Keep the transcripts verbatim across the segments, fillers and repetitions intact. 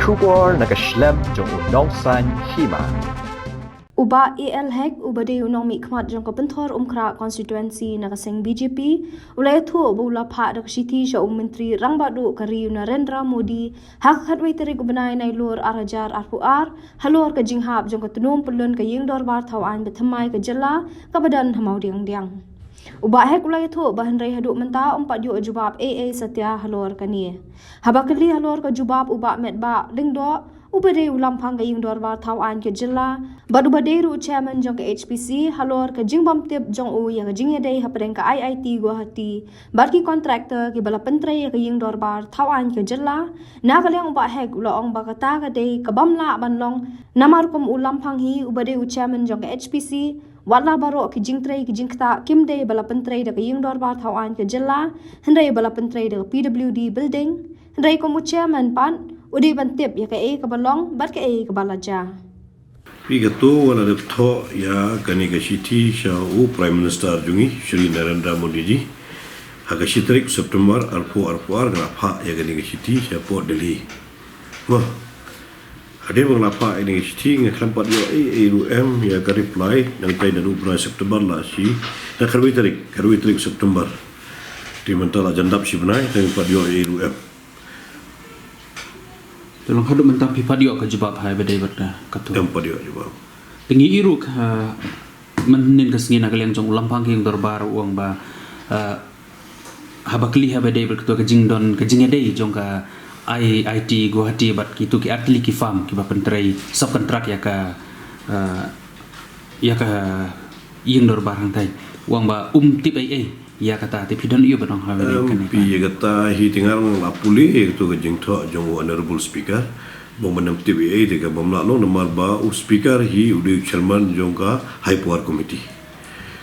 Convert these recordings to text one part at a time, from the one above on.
Khubor na ka shlem jong u Nongsaiñ Hima. U Bah A L Hek, uba dei u nongmihkhmat jong ka Pynthor Umkhrah constituency na ka seng B J P, u la ïathuh ba u la phah da ka shithi sha u Myntri Rangbah Duh ka ri u Narendra Modi ha ka khatwei tarik u bnai Nailur ar hajar arphew ar, halor ka jinghap jong ka tnum pyllun ka Ïing Dorbar Thawaiñ bathymmai ka jylla kaba don ha Mawdiangdiang. U Bah Hek u la ïathuh ba hynrei haduh mynta um pat ïoh jubab ei ei satia halor kane. Haba kylli halor ka jubab u Bah Metbah Lyngdoh, uba dei u lamphang ka Ïing Dorbar Thawaiñ ka jylla bad uba dei ruh u chairman jong ka H P C, halor ka jingbym tip jong u ïa ka jingïadei hapdeng ka I I T Guwahati bad ki contractor kiba la pyntrei ïa ka Ïing Dorbar Thawaiñ ka jylla, na ka liang u Bah Hek u la ong ba kata ka dei ka bym lah ban long, namar kum u lamphang hi uba dei u chairman jong ka H P C, wat la baroh ki jingtrei ki jingktah kim dei ba la pyntrei da ka Ïing Dorbar Thawaiñ ka jylla, hynrei ba la pyntrei da ka P W D building, hynrei kum u chairman pat u dei ban tip ïa kaei kaba long bad kaei kaba la jia. Phi, kato wat la dep thoh ïa kane ka shithi sha u Prime Minister jong ngi, Shri Narendra Modi ji, ha ka shi tarik September arphew arphew ar, nga la phah ïa kane ka shithi shapoh Delhi. Mo, hadien ba nga la phah ïa kane ka shithi nga khlem pat ïoh ei ei ruh em ïa ka reply, nangta naduh u bnai September la shi, na khatwei tarik, khatwei tarik September. Te mynta la jan dap shi bnai, te ngim pat ïoh ei ei ruh em. Te long haduh mynta phi pat ïoh ka jubab ha ba dei bad kato? Em, pat ïoh jubab. Te ngi ïohi ruh ha mynhynnin ka sngi na ka liang jong u lamphang ka Ïing Dorbar u ong ba, eh, haba kylli ha ba dei bad kato ka jingdon ka jingïadei jong ka I I T Guwahati bad kito ki artylli ki firm kiba pyntrei subcontract ïa ka, eh, ïa ka Ïing Dorbar hangtai. U ong ba um tip ei ei ïa kata, te phi don ïa ba nang ha ba dei kane. Em, phi, ïa kata hi te nga ruh nga la pule ïa kato ka jingthoh jong u Honorable Speaker. Ba um tip ei ei te ka bym lah long namar ba u Speaker hi u dei u chairman jong ka High Power Committee.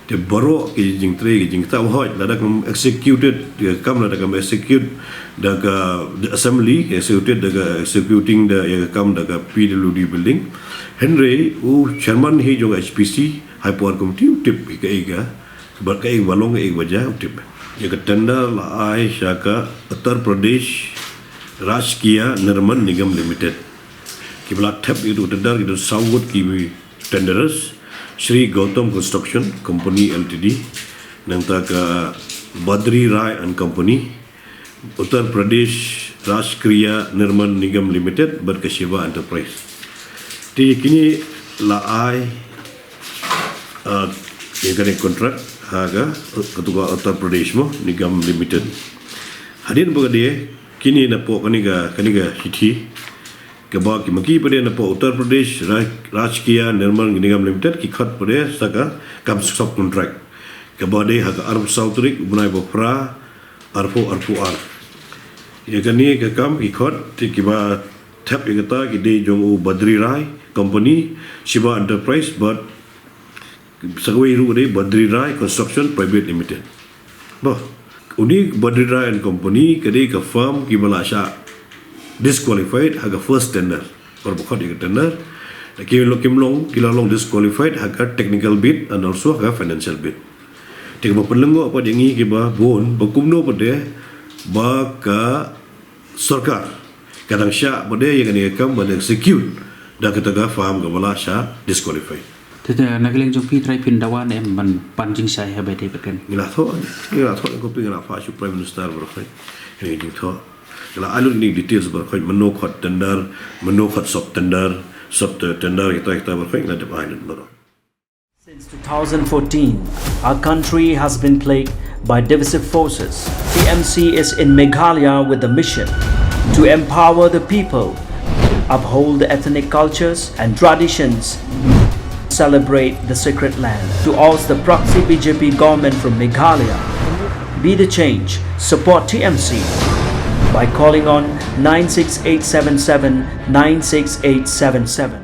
Te baroh ki jingtrei ki jingktah, hooid, lada kam executed, ka kam lada kam execute da ka, the assembly, executed da ka, executing da, ïa ka kam da ka P W D building. Hynrei u chairman hi jong H P C, High Power Committee, u tip hi kaei ka, bad kaei ba long, kaei ba jia, u tip. Ïa ka tender la ai sha ka Uttar Pradesh Rajkiya Nirman Nigam Limited. Kiba la thep ïa u tender ki don saw ngut ki tenderers, Shri Gautam Construction Company L T D, nangta ka Badri Rai and Company, Uttar Pradesh Rajkiya Nirman Nigam Limited, bad ka Shiva Enterprise. Te kine la ai, ah, ïa kane contract ha ka, kato ka Uttar Pradesh mo, Nigam Limited. Hadien ba ka dei, kine napoh kane ka, kane ka shithi, kaba ki ma ki pat de napoh Uttar Pradesh Raj-, Rajkiya Nirman Nigam Limited, ki khot pat de sa ka kam subcontract, kaba dei ha ka arphew saw tarik u bnai ba phra arphew arphew ar. Ïa kane ka kam ki khot, te kiba thep ïa kata ki dei jong u Badri Rai Company, Shiva Enterprise, bad sa kawei ruh ka dei Badri Rai Construction Private Limited. Bah, une Badri Rai and Company ka dei ka firm kiba la shah disqualified ha ka first tender. Por ba khot ïa ka tender, ki long, kim long, ki la long disqualified ha ka technical bid and also ha ka financial bid. Te kaba pynlyngngoh pat ïa ngi kiba bun, ba kumno pat de ba ka sorkar ka dang shah pat de ïa kane ka kam ban execute da kata ka firm kaba la shah disqualified. Te, te na ka liang jong phi, trai phin dawa ne em ban pan jingshai ha ba dei bad kane? Ngi la thoh, ngi la thoh, ko phi, ngi la phah sha u Prime Minister baroh khoit. Ngi la thoh, ngi la ai lut ïa kine ki details baroh khoit, mano khot tender, mano khot sub tender, sub te-, tender, kita, kita baroh khoit ngi la dep ai lut baroh. Since two thousand fourteen, our country has been plagued by divisive forces. T M C is in Meghalaya with the mission to empower the people, uphold the ethnic cultures and traditions, celebrate the sacred land. To oust the proxy B J P government from Meghalaya, be the change, support T M C by calling on nine six eight seven seven, nine six eight seven seven.